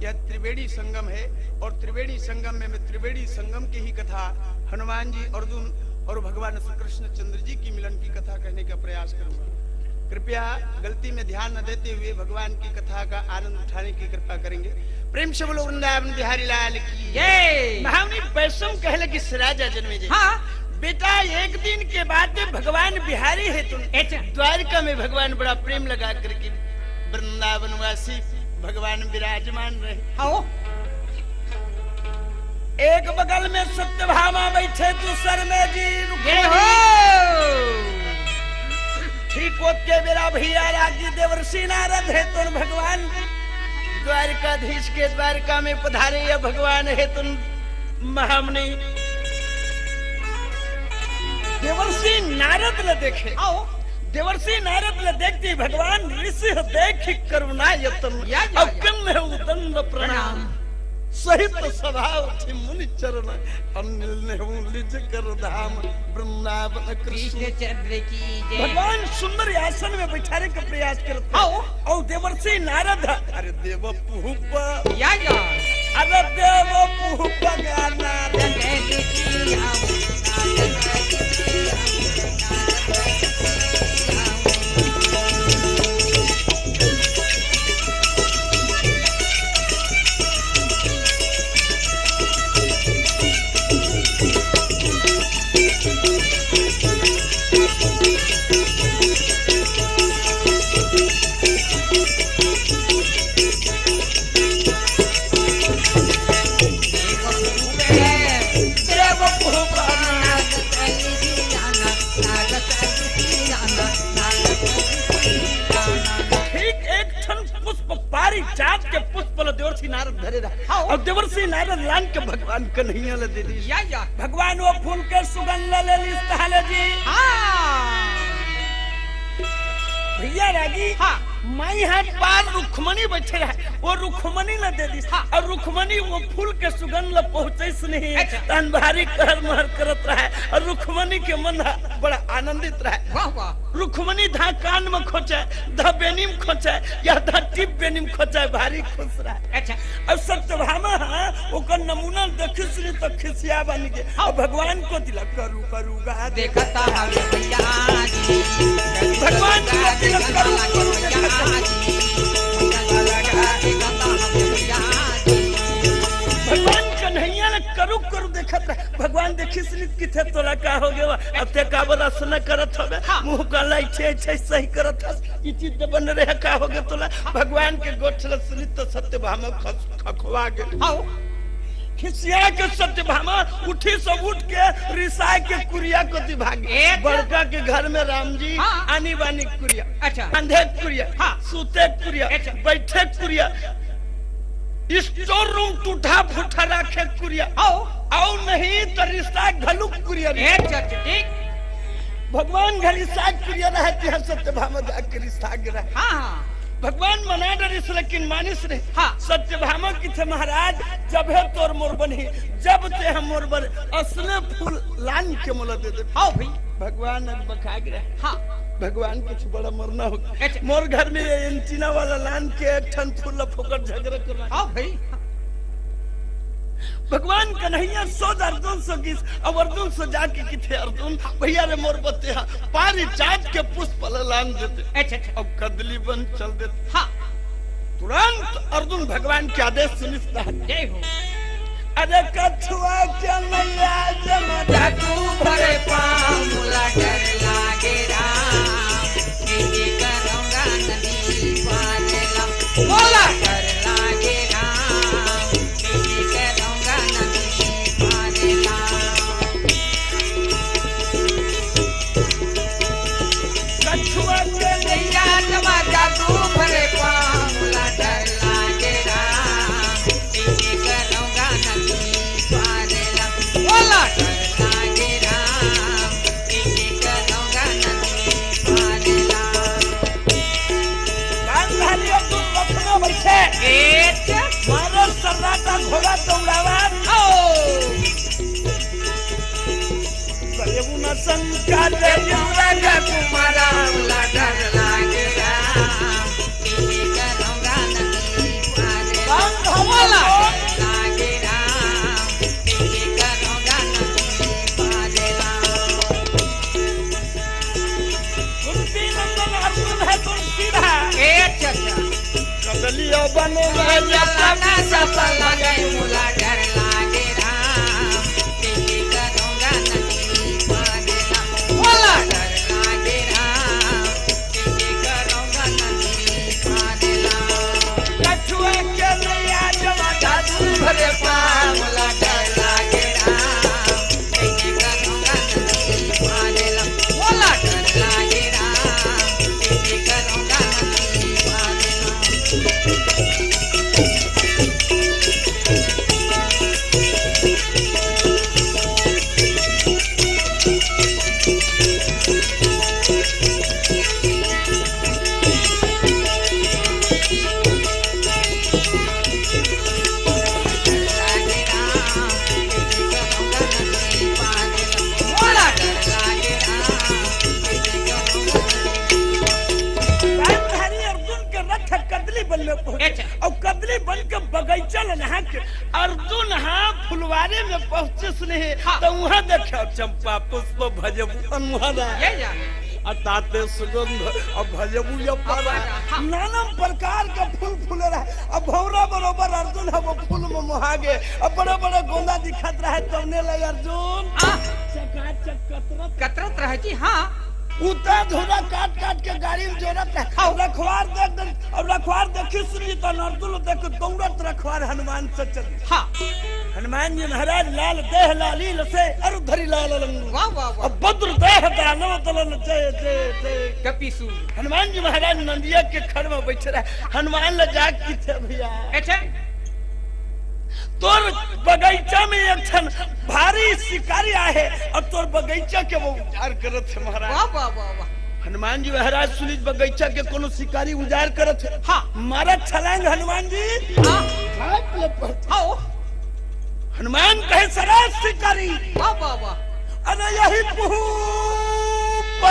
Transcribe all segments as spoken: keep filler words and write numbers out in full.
यह त्रिवेणी संगम है और त्रिवेणी संगम में मैं त्रिवेणी संगम की ही कथा, हनुमान जी, अर्जुन और भगवान श्री कृष्णचंद्र जी की मिलन की कथा कहने का प्रयास करूंगा। कृपया गलती में ध्यान न देते हुए भगवान की कथा का आनंद उठाने की कृपा करेंगे। प्रेम से बोलो वृंदावन बिहारी लाल की। जय। महामुनि वैशंब कहे लगिस राजा जनमेजय। हाँ। बेटा, एक दिन के बाद भगवान बिहारी हेतुन अच्छा। द्वारिका में भगवान बड़ा प्रेम लगा करके वृंदावन वासी भगवान विराजमान रहे। आओ। एक बगल में सत्यभामा बैठे, दूसर में जी रुक्मणी। जय हो। ठीक ओतके बेरा भैया रागी देवर्षि नारद हेतुन भगवान द्वारिकाधीश के द्वारिका में पधारे। या भगवान हेतुन महामुनि देवर्षि नारद ल देखे। आओ। देवर्षि नारद ल देखते भगवान ऋषि देख करुणा यतन। या, या, अब या। कन है उदंड प्रणाम। प्रणाम। सहित सभा उठी मुनि चरण, अनिल नेहू निज कर धाम। वृंदावन कृष्ण कृष्णचंद्र की जय। भगवान सुंदर आसन में बैठारे के प्रयास करत हे। आओ। और देवर्षि नारद, अरे देव पुहुप। या, या। अरे देव पुहुप गाना। ठीक एक ठन पुष्प, पारिजात के पुष्प ल देवर्षि नारद धरे रहा। हाँ। और देवर्षि नारद लान के भगवान कन्हैया ल दे दिस। या, या। भगवान वो फूल के सुगंध ल ले लिस तहाले जी। हाँ। भैया रागी, हाँ। माई हाथ पार रुक्मणी बैठे रहे, वो रुक्मणी ल दे दिस। हाँ। और रुक्मणी वो फूल के सुगंध ल पहुँचइस नहीं, अच्छा। तहन भारी कहर महर करत रहे, और रुक्मणी के मन ह बड़ा आनंदित रहे। वाह, वाह। रुक्मणी धा कान में खोचे, धा बेनी में खोचे, या धा टिप बेनी में खोचे, भारी खुश रहे। अच्छा। अब सत्यभामा, हाँ, ओकर नमूना देखिस नी त खिसिया बन गे। हाँ। अब भगवान को दिला करू, करू गा देखता हवे भैया जी। भगवान को दिला करू, करू देखता हवे। भैया जी। भगवान कन्हैया ल करू, करू देखत रहे। भगवान देखिस नी त किथे तोला का हो गे? अब ते काबर असन करत हवे? हाँ। मुँह काला इच्छे, इच्छे सही करत हस। ई चीज तो बन रहे, का हो गे तोला? भगवान के गोठ ल सुनी त सत्यभामा खस-, खखवा गे। हाँ। खिसिया के सत्यभामा उठी, सब उठ के रिसाए के कुरिया कोती भागी। एक बड़का के घर में राम जी हाँ। आनी बानी कुरिया। अच्छा। अंधे कुरिया। हाँ। सूते कुरिया। अच्छा। बैठे कुरिया। स्टोर रूम टूटा फूटा रखे कुरिया। आओ। आओ नहीं तो रिश्ता घलुक कुरिया रे। ए चच, ठीक। भगवान घरी साग कुरिया रहे, तिहा सत्यभामा जाके रिश्ता गिरा। हाँ, हाँ। भगवान मना डरिस लेकिन मानिस नहीं। हाँ। सत्यभामा किथे महाराज, जब है तोर मोर बनही, जब ते हम मोर बन, असने फूल लान के मोला दे दे। आओ भाई। भगवान अब बखा गिरा। हाँ। भगवान कुछ बड़ा मरना हो। अच्छा। मोर घर में ये एंटीना वाला लान के एक ठन फूल ला फोकट झगड़ा करना। हाँ भाई। भगवान कन्हैया सोझ अर्जुन सो गिस, अब अर्जुन सो जाके किथे अर्जुन, भैया रे मोर बते हा, पारिजात के पुष्प ला लान देते। अच्छा, अच्छा। अब कदली बन चल देते। हाँ। तुरंत अर्जुन भगवान के आदेश सुनिस। जय हो। अरे कछुआ के नैया जम जादू भरे पाँव, मोला डर लागे राम, के करूँगा नदी पार ला, मोला डर लागे राम, के करूँगा नदी पार ला। कछुआ के नैया जमा जादू भरे पाँव, मोला डर लागे राम, के करूँगा नदी पार ला, मोला डर लागे राम, के करूँगा नदी पार ला। गांधारी और दूध पत्थरों बैठे। मारो सर्राटा घोड़ा दौड़ावा। ओ। करेबू न शंका दे युवराज कुमारा, मोला डर लागे राम, के करूँगा नदी पार ला। राम धर्म बने भैया, बने सफल लगे, मोला डर लागे राम, तेके करूँगा नदी पार ला। मोला डर लागे राम, तेके करूँगा नदी पार ला। कछुआ के नैया जमा जादू भरे पार, मोला डर लागे राम। गांधारी अर्जुन के रथ कदली बन में पहुंचे। अच्छा। अउ कदली बन के बगइचा ल नहा के अर्जुन ह फुलवारी में पहुंचिस नहीं, हाँ। त उहां देखे चंपा पुष्प भजबू अनमोहरा। ये जा। अउ ताते सुगंध अउ भजबू ये पारा। हाँ। नाना प्रकार के फूल फूले रहे। अउ भौंरा बरोबर अर्जुन ह वो फूल में मोहा गे। अउ बड़े-बड़े गोंदा दिखत रहे, तउने ले अर्जुन हाँ। चकाचक कतरत। कतरत रहे जी, हाँ। उता धुरा काट-काट के गाड़ी में जोरत रहे। हाँ। रखवार देख, देख, अब रखवार देखिस सुनिस त अर्जुन देख दौड़त रखवार हनुमान से चल। हाँ। हनुमान जी महाराज लाल देह लालील से अरु धरि लाल अलंग। वाह, वाह, वाह। अब भद्र देह दानव दलन जय, जय, जय। कपिसु। हनुमान जी महाराज नंदिया के खड़ में बैठे रहे। हनुमान ल जाग किथे भैया। अच्छा। तोर बगइचा में एक ठन भारी शिकारी आहे अउ तोर बगइचा के वो उजाड़ करत हे महाराज। वाह, वाह, वाह, वाह। हनुमान जी महाराज सुनिस बगइचा के कोनो शिकारी उजाड़ करत हे। हाँ। मारत छलांग हनुमान जी। हाँ। झांप ले पड़त। हाँ। हनुमान कहे सरस शिकारी। वाह, वाह, वाह। अरे यही कुहूप,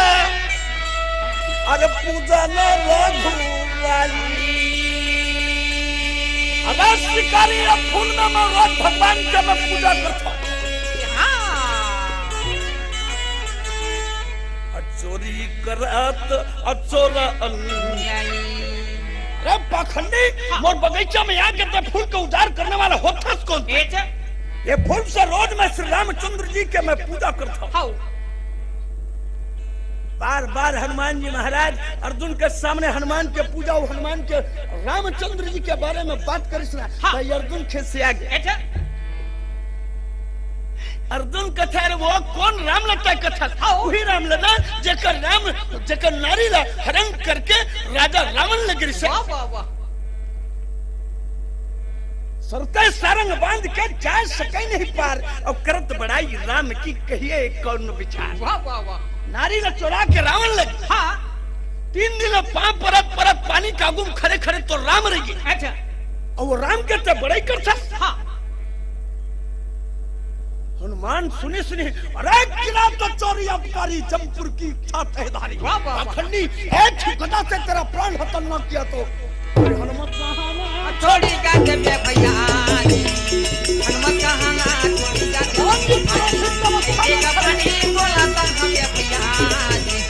अरे पूजा न रघुराई। अरे शिकारी, अब फूल में मैं रोज भगवान के मैं पूजा करता हूँ। हाँ। अ चोरी करत, अ चोर अन्यायी। अरे पाखंडी, हाँ। मोर बगइचा में आके ते फूल के उजाड़ करने वाला होथस कोन? ये च- ये फूल से रोज मैं श्री रामचंद्र जी के मैं पूजा करता हूँ। हाँ। बार बार हनुमान जी महाराज अर्जुन के सामने हनुमान के पूजा अउ हनुमान के रामचंद्र जी के बारे में बात करिस ना, हाँ। त अर्जुन खिसिया गे। अच्छा। अर्जुन कथे, अरे वो कोन राम ल तैं कथस? हाँ। उही राम ल ना, जेकर राम, जेकर नारी ला हरण करके राजा रावण ल गिरिस। वाह, वाह, वाह। सरते सारंग बांध के जाय सके नहीं पार, अउ करत बड़ाई राम की कहिए कौन विचार। वाह, वाह, वाह। नारी ल चोरा के रावण लगे। हाँ। तीन दिन ल पांव परत परत पानी के आगू म खड़े खड़े तोर राम रहिगे। अच्छा। अउ वो राम के ते बड़ाई करथस। हाँ। हनुमान सुनिस नहीं, अरे किला तो चोरी अबकारी, जमपुर की इच्छा तहधारी। वाह, वाह, वाह। अखंडी, एक ही गदा से तेरा प्राण हतन न किया तो। अरे हनुमत कहाना। छोड़ी गा देबे भैया जी। हनुमत कहाना, छोड़ी गा देबे भैया जी। एक पानी बोला था हमें भैया जी।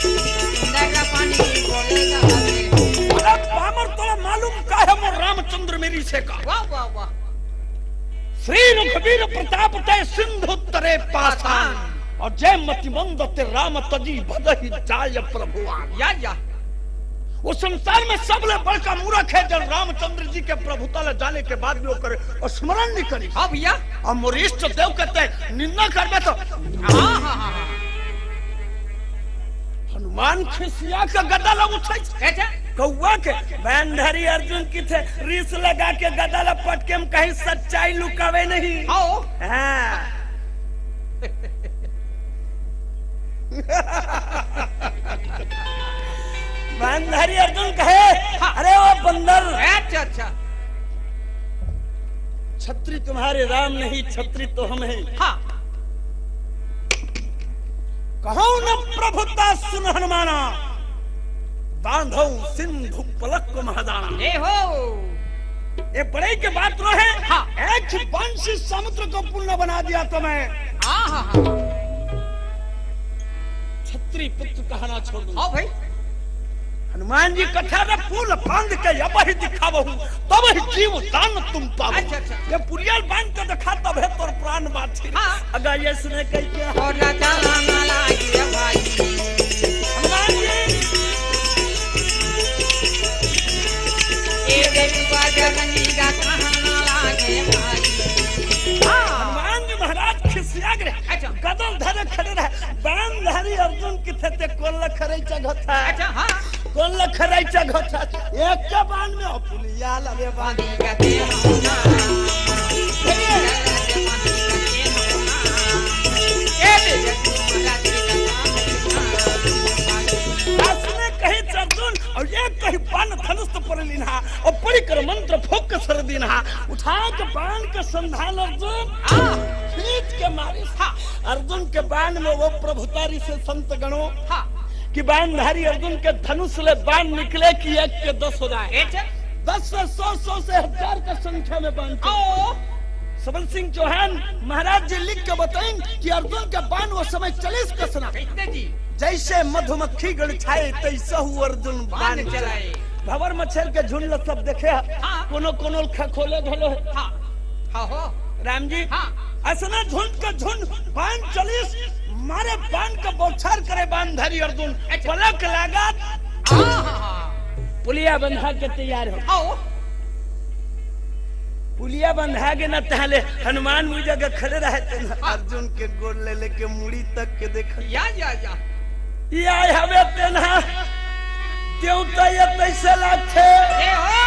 इंदर का पानी बोलेगा हमें। अरे पामर, तोला मालूम का है मोर रामचंद्र मेरी से का? वाह, वाह, वाह। श्री रघुवीर प्रताप तै सिंधु तरे पाषाण। अउ जय मति मंद ते राम तजी भजहि जाय प्रभुआन। या, या। वो संसार में सबले बड़का मूरख है, जब रामचंद्र जी के प्रभुता ला जाने के बाद भी ओकर स्मरण नहीं करी। हाँ भैया। अउ मोर इष्ट देव के ते निंदा करबे तो। हाँ, हाँ, हाँ, हाँ। हनुमान खिसिया के गदा ला उठाइस। अच्छा। कौआ के, गांधारी अर्जुन किथे, रीस लगा के गदा ला पटके म कहीं सच्चाई लुकावे नहीं। आओ। हाँ। गांधारी अर्जुन कहे, हाँ। अरे वो बंदर। अच्छा, अच्छा। छत्री तुम्हारे राम नहीं, छत्री तो हम हैं। हाँ। कहउँ न प्रभुता सुन हनुमाना, बांधउँ सिंधु पलक महजाना। ए हो। ये बड़े के बात नो है। हाँ। एक बांसी समुद्र को पुल न बना दिया तो मैं हाँ, हाँ, हाँ। छत्री पुत्र कहना छोड़ दूँ। हाँ भाई। हनुमान जी कथे, "अरे पुल बांध के अबहि दिखावहु, तबहि जीव दान तुम पावहु।" अच्छा, अच्छा। ये पुलिया बांध के देखा, तबे तोर प्राण बाँची। हाँ। अगर ये सुने कहिके, और राजा लागे भाई। हनुमान जी। ये देखो बजरंगी का कहना लागे भाई। हाँ। हनुमान जी महाराज खिसिया गए। अच्छा। गदल धरे खड़े रहे। बाण धारी अर्जुन कथे, "ते कोन ल खरई चघत हस?" अच्छा, हाँ। कोन ल खरई चघत हस? एक के बाण में हो पुलिया लगे बांधी। असने कही अर्जुन, और एक कही बाण धनुष पर लीन्हा, और पढ़ि कर मंत्र फूँक सर दीन्हा, उठा के बाण के संधान अर्जुन, हाँ। खींच के मारिस। हाँ। अर्जुन के बाण में वो प्रभुता रिहिसे संत गणों, हाँ। कि बाणधारी अर्जुन के धनुष ले बाण निकले कि एक के दस हो जाए। ए, अच्छा। दस से सौ, सौ से हजार के संख्या में बाण चले। ओ। सबल सिंह चौहान महाराज जी लिख के बताइन कि अर्जुन के बाण वो समय चलिस कसना। कैसे जी? जैसे मधुमक्खी गण छाए, तैसे हु अर्जुन बाण बाण चलाए। चलाए। भंवर मच्छर के झुंड ल सब देखे ह। हाँ। कोनो कोनो खखोले धलो हे। हाँ। हाँ हो। राम जी, हाँ। असना झुंड के झुंड बाण चलिस, मारे बाण के बौछार करे बाणधारी अर्जुन, अच्छा। पलक लागत। हाँ, हाँ, हाँ। पुलिया बंधा के तैयार हो। आओ। पुलिया बंधा के न तहले हनुमान मुझ जगह खड़े रहे तेन हाँ। अर्जुन के गोड़ ले लेके मुड़ी तक के देख। या, या, या। ये आए हवे तेन हा। देवता ये तैसे लागथे। ए हो।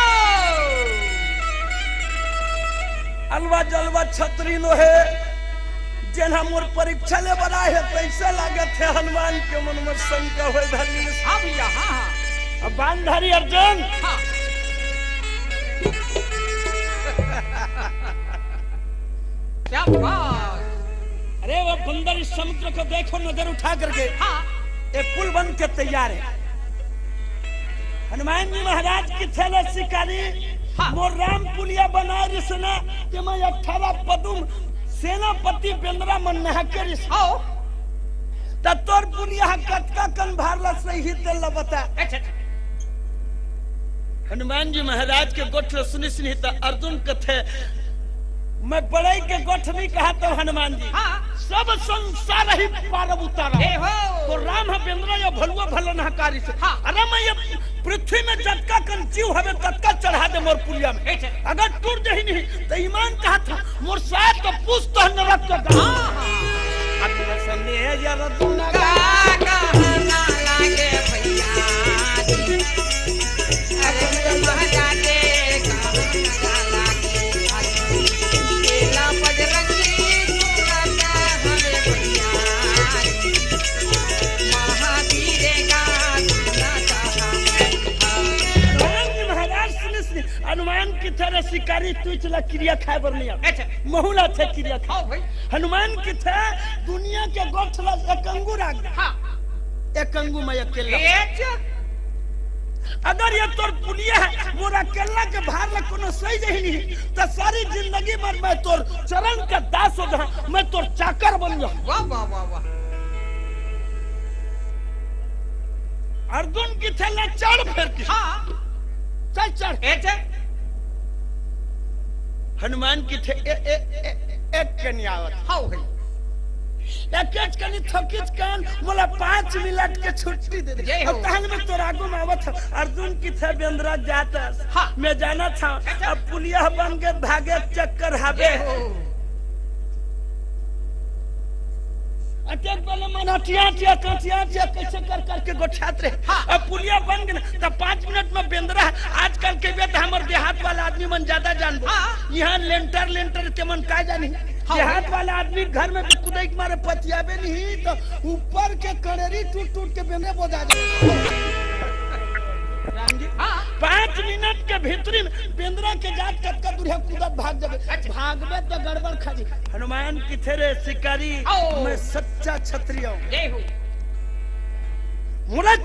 अलवा जलवा छतरी नो हे। जेन हा मोर परीक्षा ले बर आए हे, तैसे लागत हे हनुमान के मन में शंका होए धरी। हाँ भैया, हाँ, हाँ। अब बाण धारी अर्जुन। हाँ। क्या बात। अरे वो बंदर इस समुद्र को देखो नजर उठा करके। हाँ। एक पुल बन के तैयार है। हनुमान जी महाराज कथे ले शिकारी, हाँ। मोर राम पुलिया बनाए रिहिस ना, तेमा अठारह पदुम सेनापति बेंदरा मन नहा के रिहिस। आओ। त तोर पुलिया ह कतका कन भार ल सही तेला बता। अच्छा, अच्छा। हनुमान जी महाराज के गोठ ल सुनिस नहीं त अर्जुन कथे, मैं बड़ई के गोठ नहीं कहा तो हनुमान जी। हाँ। सब संसार ही पार उतारा। ए हो। तो राम ह बेंदरा या भलुआ भला नहा के रिहिस। हाँ। अरे मैं ये पृथ्वी में जतका कन जीव हवे ततका चढ़ा दे मोर पुलिया में। ए, चल। अगर टूट जही नहीं त ईमान कहा था, मोर साथ तो पूछ तो नरक के गाँव। हाँ, हाँ। अब बसने यार दुनिया का कहना लागे भैया जी। अरे मजा दे कहना लागे भाई। केला बजरंगी सुनता हमें भैया जी। महावीर का सुनता हमें। महाराज सुनिस नहीं, हनुमान कथे रे शिकारी, तुच ला किरिया खाए बर नहीं आ। अच्छा। महू ला थे किरिया खाए। हाँ भाई। हनुमान कथे दुनिया के गोठ ला एक अंगुर आगे। हाँ। एक अंगु में अकेला। ए, अच्छा। अगर ये तोर पुलिया है, मोर अकेला के भार ला कोनो सही जही नहीं, त सारी जिंदगी भर मैं तोर चरण के दास हो जाऊं, मैं तोर चाकर बन जाऊं। वाह, वाह, वाह, वाह। अर्जुन कथे ले चढ़ फेर के। हाँ। चल चढ़। ए, चल। हनुमान कथे ए, ए, ए, एक कनी आवत। हाँ भाई। एक कनी थकित कन, मोला पाँच मिनट के छुट्टी दे दे। जय हो। अब तहन में तोर आगू में आवत हंव। अर्जुन कथे बेंदरा जात हस। हाँ। मैं जानत हंव। अच्छा। अब पुलिया बन के भागे चक्कर हवे। जय हो। अतेक बेले मन अटिया, अटिया, कटिया, अटिया, कैसे कर करके गोठियात रहे। हाँ। अब पुलिया बन गे ना, त पाँच मिनट में बेंदरा, आजकल के बेटा हमर देहात वाला आदमी मन ज्यादा जानबो। हाँ। यहाँ लेंटर, लेंटर ते मन का जानी। हाँ। देहात वाला आदमी घर में भी कुदाई के मारे पतियाबे नहीं, त ऊपर के कड़ेरी टूट, टूट के बेंदरा बोजा जाए। राम जी, हाँ। पाँच मिनट के भीतरी में बेंदरा के जात कतका दूरिहा कूदत भाग जाबे। अच्छा। भागबे त गड़बड़ खा जी। हनुमान कथे रे शिकारी, आओ। मैं सच्चा क्षत्रिय हूँ। जय हो। मोला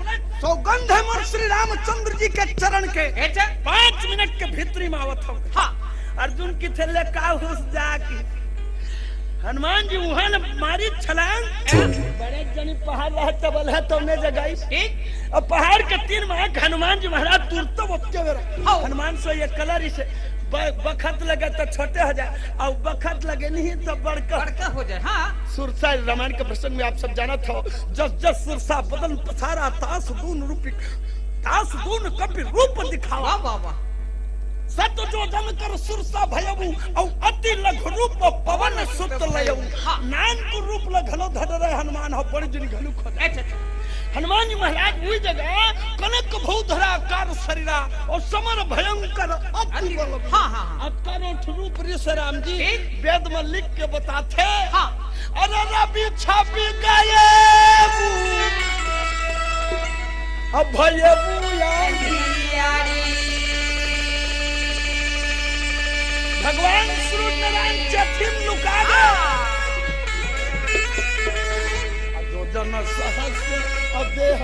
सौगंध है मोर श्री रामचंद्र जी के चरण के। अच्छा। पाँच मिनट के भीतरी में आवत हंव। हाँ। अर्जुन कथे ले का होस जाके। हनुमान जी उहाँ ले मारी छलांग। बड़े जनी पहाड़ रहे तबल है तमने जगाई। ठीक। अब पहाड़ के तीन माँ के हनुमान जी महाराज तुरत ओतके बेरा। हाँ। हनुमान से ये कलर इसे ब-, बखत लगे तो छोटे हो जाए, और बखत लगे नहीं तो बड़का। बड़का हो जाए, हाँ। सुरसा रामायण के प्रसंग में आप सब जानत हो, जस जस सुरसा बदन पसारा, तास दून रूपी, तास दून कपि रूप दिखावा। वाह, वाह, वाह। सत जोजन कर सुरसा भयऊ, और अति लघु रूप पवन सुत लयऊ। हाँ। नानकु रूप ल घलो धर रहे हनुमान हो, बड़ी जनी घलो खोज। अच्छा, अच्छा। हनुमान जी महाराज वही जगह कनक भूधरा आकार शरीरा और समर भयंकर अति अति बल। हाँ, हाँ, हाँ। अकर ओठ रूप ऋष राम जी ठीक। वेद में लिख के बताथे। हाँ। अरे रवि छपि गए अब भयबू यारी। भगवान सूर्य नारायण चथिन लुका गए। हाँ। जो जन सहस अब देह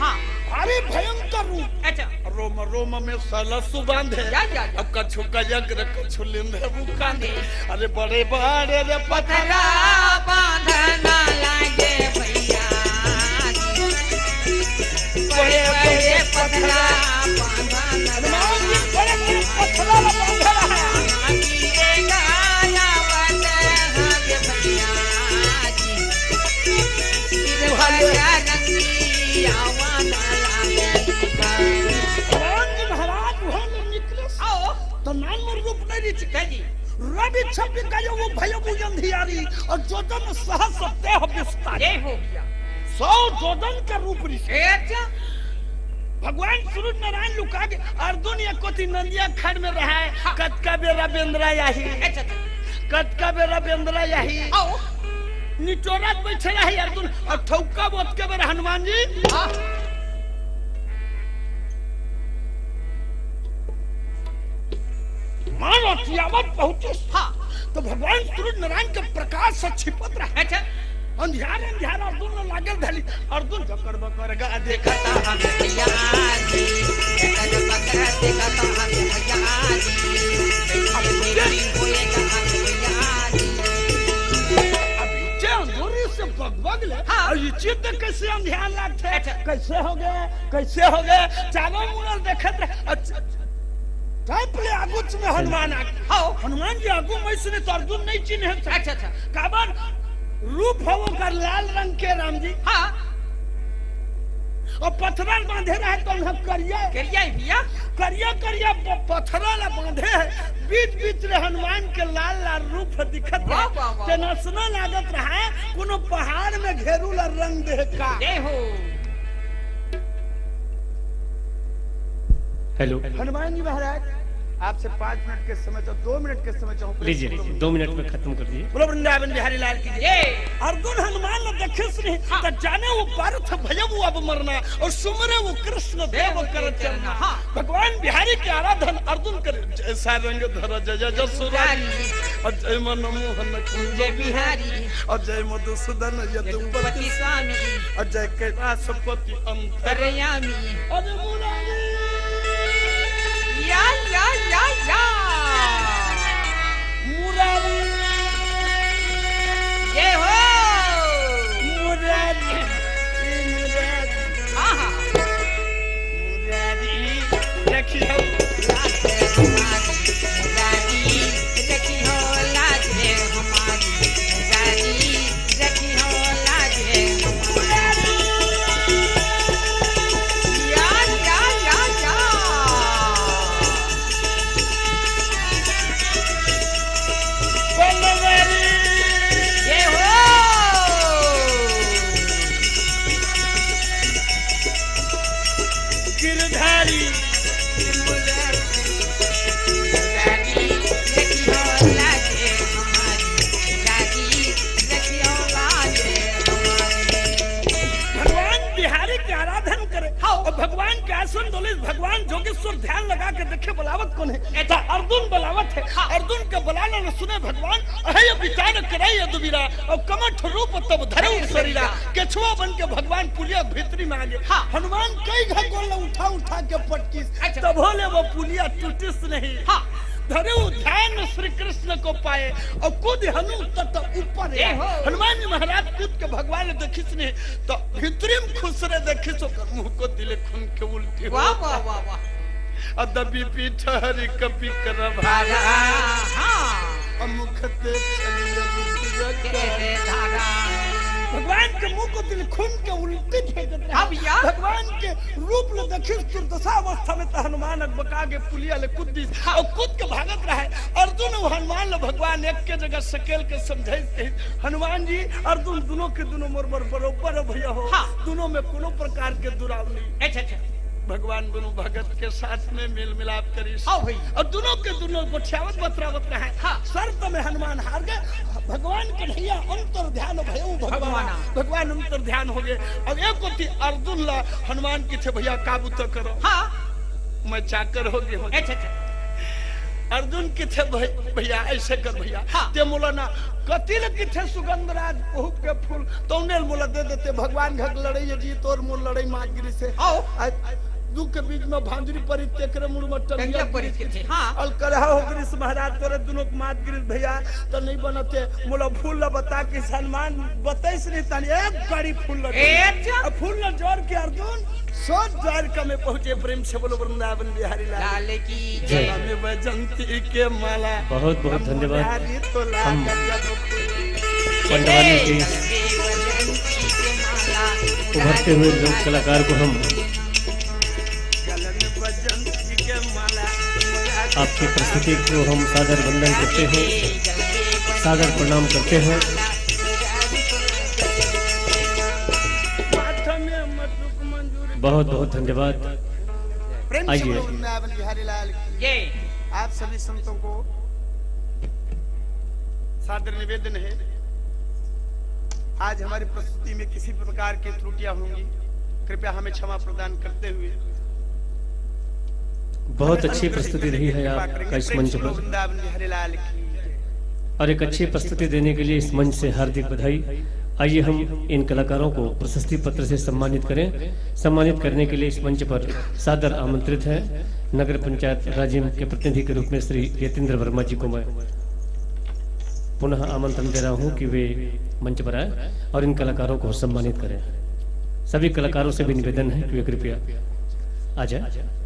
हाँ। भारी भयंकर रूप। अच्छा। रोम रोम में सलस बांधे। या, या, या। अब कछु का यज्ञ कछु लिंधे वो कांधे। अरे बड़े बड़े रे पथरा पथरा बांधना लागे भैया जी। बड़े बड़े पथरा बांधना हनुमान जी बड़े बड़े पथरा बांधे रहे। गिरे गाया बंधे हमारे भैया जी। गिरे गाया रंगी आवा ना लागे। हनुमान जी महाराज वहां ले निकले। आओ। तो नान मोर रूप नहीं रही चिका जी। रवि छपि गयो वो भयबू अंधियारी, और जोजन सहस देह विस्तारी। जय हो भैया। सौ जोजन का रूप ऋषि। ए, अच्छा। भगवान सूर्य नारायण लुका के अर्जुन या कोती नंदिया खड़ में रहा है। हाँ। कतका बेरा बेंदरा याही। अच्छा, अच्छा। कतका बेरा बेंदरा याही। आओ। निचोरत बैठे रहे अर्जुन, और ठौका बोत के बेरा हनुमान जी। हाँ। मानो चियावत पहुंचे। हाँ। तो भगवान सूर्य नारायण के प्रकाश से छिपत रहे। अच्छा। अंधियार अंधियार अर्जुन ने लागल धली। अर्जुन जकर बकर गा देखता हम भैया जी। जकर बकर देखता हम भैया जी। अब ये होए गा हम भैया जी। अब इचे अंजोरी से बगबग ले। हाँ। और ये चित्त कैसे अंधियार लागते? अच्छा। कैसे हो गए? कैसे हो गए? चारों मुड़ल देखत रहे। अच्छा, अच्छा। टाइप ले आगुच में हनुमान आ गए। हाँ। हनुमान जी आगू में इसने तो अर्जुन नहीं चिन्हे। अच्छा, अच्छा। काबर रूप हो ओकर लाल रंग के राम जी। हाँ। और पथरा बांधे रहे तो हम करिया। करिया ही भैया। करिया, करिया प-, पथरा ला बांधे है। बीच, बीच रे हनुमान के लाल, लाल रूप दिखत वाह, रहे। वाह, वाह। ते नसना लागत रहा है, कोनो पहाड़ में घेरू ला रंग दे का। जय हो। हेलो। हनुमान जी महाराज, आपसे पाँच मिनट के समय चाहूँ, दो मिनट के समय चाहूँ, लीजिए, लीजिए, दो मिनट में खत्म कर दीजिए। बोलो वृंदावन बिहारी लाल की जय। अर्जुन हनुमान ने देखे श्री हाँ। तो जाने वो पार्थ भयबू अब मरना और सुमरे वो कृष्ण देव कर चलना। हाँ। भगवान बिहारी के आराधन अर्जुन करे। जैसा रंग धर जय जसुरारी, और जय मन मोहन कुंज जय बिहारी। और जय मधुसूदन यदुपति यदुपति स्वामी। और जय कैलाशपति अंतरयामी। अरे मुरारी। या, या, या, या। मुरारी। जय हो। मुरारी, मुरारी। हाँ, हाँ। मुरारी, रखियो। लाज रे हमारी, मुरारी, रखियो लाज रे हमारी, मुरारी, रखियो लाज रे हमारी। या, या, या, या। बनवारी। जय हो। गिरधारी। भगवान बिहारी के आराधन करे। हाँ। और भगवान के आसन डोले, भगवान जोगेश्वर ध्यान लगा के देखे बुलावत कौन है? अच्छा। तो अर्जुन बुलावत है। हाँ। अर्जुन के बुलाना न सुने भगवान, अहय विचार करे यदुवीरा, और कमठ रूप तब धरऊ शरीरा। केछुआ बन के भगवान पुलिया भीतरी में आ गए। हाँ। हनुमान कई घा गोल उठा उठा के पटकिस, अच्छा। तब होले वो पुलिया टूटिस नहीं। हाँ। धरे वो ध्यान श्री कृष्ण को पाए, और कूद हनु तट ऊपर ए हो। हनुमान जी महाराज कूद के भगवान ल देखिस नहीं, तो भीतरी में खुसरे देखिस, ओकर मुंह कोती ले खून के उल्टी हो। वाह, वाह, वाह, वाह। अदबी पीठ हरि कपि कर भारा। हाँ। अमुख ते चलिए बुद्धि जग। भगवान के मुंह कोती ले खून के उल्टी फेंकत रहे। हाँ भैया। भगवान के रूप ल देखिस दुर्दशा अवस्था में, त हनुमान अकबका के पुलिया ले कूद दिस। हाँ। और कूद के भागत रहे। अर्जुन और हनुमान ल भगवान एक के जगह सकेल के समझाइस, कहिस, "हनुमान जी, अर्जुन, दुनों के दुनों मोर बर बरोबर हो भैया हो। हाँ। दुनों में कोनो प्रकार के दुराव नहीं।" अच्छा, अच्छा। भगवान दुनों भगत के साथ में मेल मिलाप करिस। हाँ भाई। और दुनों के दुनों गोठियावत बतरावत रहे। हाँ। शर्त में हनुमान हार गए। भगवान कन्हैया अंतर ध्यान भयउ भगवान। भगवान। भगवान अंतर ध्यान हो गए। अब एक कोती अर्जुन ला हनुमान कथे, "भैया, काबू तो करो।" हाँ। मैं चाकर हो गया हूँ। अच्छा, अच्छा। अर्जुन कथे, "भै-, भैया, ऐसे कर भैया, हाँ। ते मोला ना कति ल कथे सुगंधराज पहुप के फूल, तौने ल मोला दे देते, भगवान घक लड़ई जी, तोर मोर लड़ई मात गिरी से।" आओ। आ, दुख के बीच में भांजुरी परी, तेकरे मुड़ में टंगिया टंगिया परी परी कथे, हाँ। अउ करहा हो गिरी से महाराज, तोरे दुनों के मात गिरी भैया, तो नहीं बनते, मोला फूल ला बता कि हनुमान बताइस नहीं तन एक गाड़ी फूल लगे। ए, अच्छा। अब फूल ला जोर के अर्जुन सोच द्वारका में पहुंचे। प्रेम से बोलो वृंदावन बिहारी लाल लाल की जय। जय। जल में बजंती के माला। बहुत बहुत धन्यवाद। बिहारी तो हम लागत जब फूल। पंडवानी के उभरते हुए लोक कलाकार को हम जल में बजंती के माला। आपकी प्रस्तुति को हम सादर वंदन करते हैं, सादर प्रणाम करते हैं। माथा में मटुक मंजूर। बहुत बहुत धन्यवाद। प्रेम से आइए। बोलो वृंदावन बिहारी लाल की। जय। आप सभी संतों को सादर निवेदन है, आज हमारी प्रस्तुति में किसी प्रकार की त्रुटियां होंगी, कृपया हमें क्षमा प्रदान करते हुए बहुत अच्छी प्रस्तुति रही है आपका इस मंच पर। वृंदावन बिहारी लाल की। और एक अच्छी प्रस्तुति देने के लिए इस मंच से हार्दिक बधाई। आइए हम इन कलाकारों को प्रशस्ति पत्र से सम्मानित करें। सम्मानित करने के लिए इस मंच पर सादर आमंत्रित हैं नगर पंचायत राजिम के प्रतिनिधि के रूप में श्री यतींद्र वर्मा जी को मैं पुनः आमंत्रण दे रहा हूं कि वे मंच पर आए और इन कलाकारों को सम्मानित करें। सभी कलाकारों से भी निवेदन है कि वे कृपया आ जाए।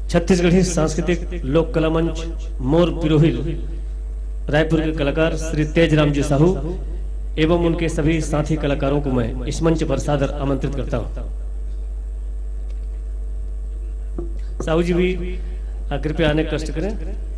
छत्तीसगढ़ी सांस्कृतिक लोक कला मंच मोर पिरोहिल रायपुर के कलाकार श्री तेजराम जी साहू एवं उनके सभी साथी कलाकारों को मैं इस मंच पर सादर आमंत्रित करता हूं। साहू जी भी, आ, कृपया आने का कष्ट करें।